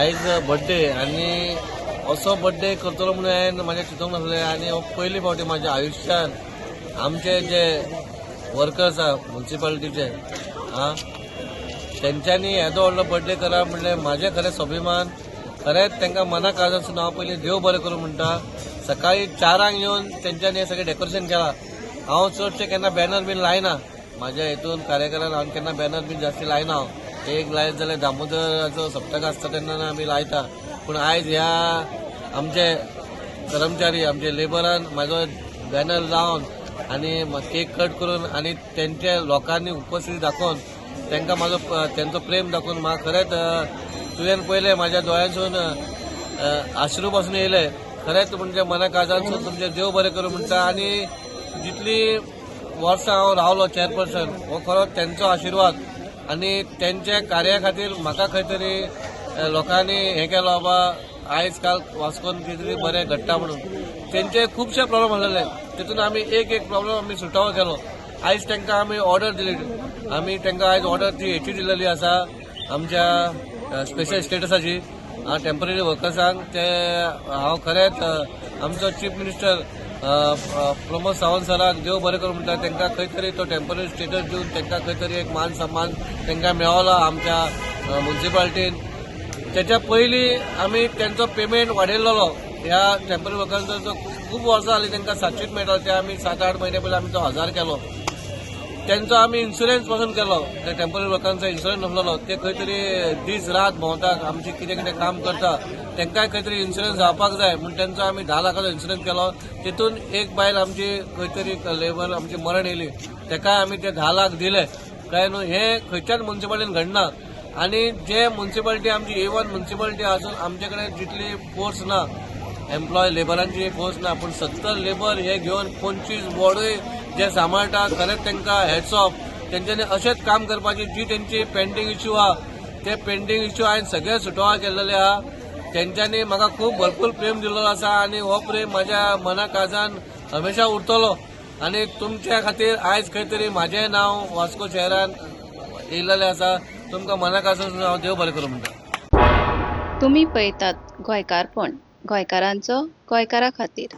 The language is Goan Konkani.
आयज बड्डे आनी असो बड्डे करतलो म्हणून हांवें म्हाज्या चिंतूंक नासलें. आनी हो पयली फावटी म्हाज्या आयुश्यान आमचे जे वर्कर्स आहा मुन्सिपालिटीचे आं तेंच्यांनी येदो व्हडलो बड्डे करप म्हणल्यार म्हाजें खरें स्वाभिमान. खरेंच तांकां मना काळजासून हांव पयलीं देव बरें करूं म्हणटा. सकाळी 4 येवन तेंच्यांनी हें सगळें डेकोरेशन केलां. हांव चडशें केन्ना बॅनर बीन लायना, म्हाज्या हितून कार्यकारान हांव केन्ना बॅनर बीन जास्ती लायना. हांव एक लायत जाल्यार दामोदराचो सप्तक आसता तेन्ना आमी लायता. पूण आयज ह्या आमचे कर्मचारी आमचे लेबरान म्हाजो बॅनर लावन आनी केक कट करून आनी तेंच्या लोकांनी उपस्थिती दाखोवन तांकां म्हाजो तेंचो प्रेम दाखोवन म्हाका खरेंच तुवें पयलें म्हाज्या दोळ्यांसून आश्रू पासून येयले. खरेंच म्हणजे मना काळजांसून तुमचें देव बरें करूं म्हणटा. आनी जितली वर्सां हांव रावलो चेअरपर्सन हो खरो तेंचो आशिर्वाद आनी तेंच्या कार्या खातीर म्हाका खंय तरी लोकांनी हें केलो बाबा आयज काल वास्कोन कितें तरी बरें घडटा म्हणून. तेंचे खुबशे प्रॉब्लम आसलेले तितून आमी एक एक प्रॉब्लम आमी सुटावो केलो. आयज तांकां आमी ऑर्डर दिली, आमी तांकां आयज ऑर्डर ती हेची दिलेली आसा आमच्या स्पेशल स्टेटसाची टेंपररी वर्कर्सांक. ते हांव खरेंच आमचो चीफ मिनिस्टर प्रमोद सावंत सराक देव बरें करूं म्हणटा. तांकां खंय तरी तो टेंपररी स्टेटस दिवन तांकां खंय तरी एक मान सन्मान तांकां मेळ्ळो आमच्या मुन्सिपालिटीन. त्याच्या पयलीं आमी तेंचो पेमेंट वाडयलेलो. ह्या टेंपररी वर्कर्सांचो खूब वर्सां जालीं तांकां 700 मेळटालो, ते आमी 7-8 म्हयने पयलीं आमी तो 1000 केलो. तेंचो आमी इन्शुरन्स पासून केलो. ते टेंपररी वर्करांचो इन्शुरन्स नासलेलो, ते खंय तरी दीस रात भोंवता आमचे कितें कितें काम करता, तांकांय खंय तरी इन्शुरन्स जावपाक जाय म्हूण तेंचो आमी 10 लाखाचो इन्शुरन्स केलो. तितून एक बायल आमची खंय तरी लेबर आमची मरण येयली, तेकाय आमी ते 10 लाख दिले. काय न्हू हें खंयच्याच मुन्सिपालिटीन घडना. आनी जे मुन्सिपालिटी आमची A1 municipality आसून आमचे कडेन जितली फोर्स ना, एम्प्लॉय लेबरांची फोर्स ना, पूण 70 लेबर हे घेवन 25 वॉर्डूय जे सांबाळटा खरेंच तांकां हॅट्स ऑफ. तेंच्यांनी अशेंच काम करपाची जी तेंची पेंडींग इश्यू आहा ते पेंडींग इश्यू हांवें सगळे सुटोवा केल्लेले आहा. तेंच्यांनी म्हाका खूब भरपूर प्रेम दिल्लो आसा आनी हो प्रेम म्हाज्या मना काळजान हमेशा उरतलो. आनी तुमच्या खातीर आयज खंय तरी म्हाजें नांव वास्को शहरान येयलेलें आसा. तुमकां मना काळजान हांव देव बरें करूं म्हणटा. तुमी पळयतात गोंयकारपण, गोंयकारांचो गोंयकारा खातीर.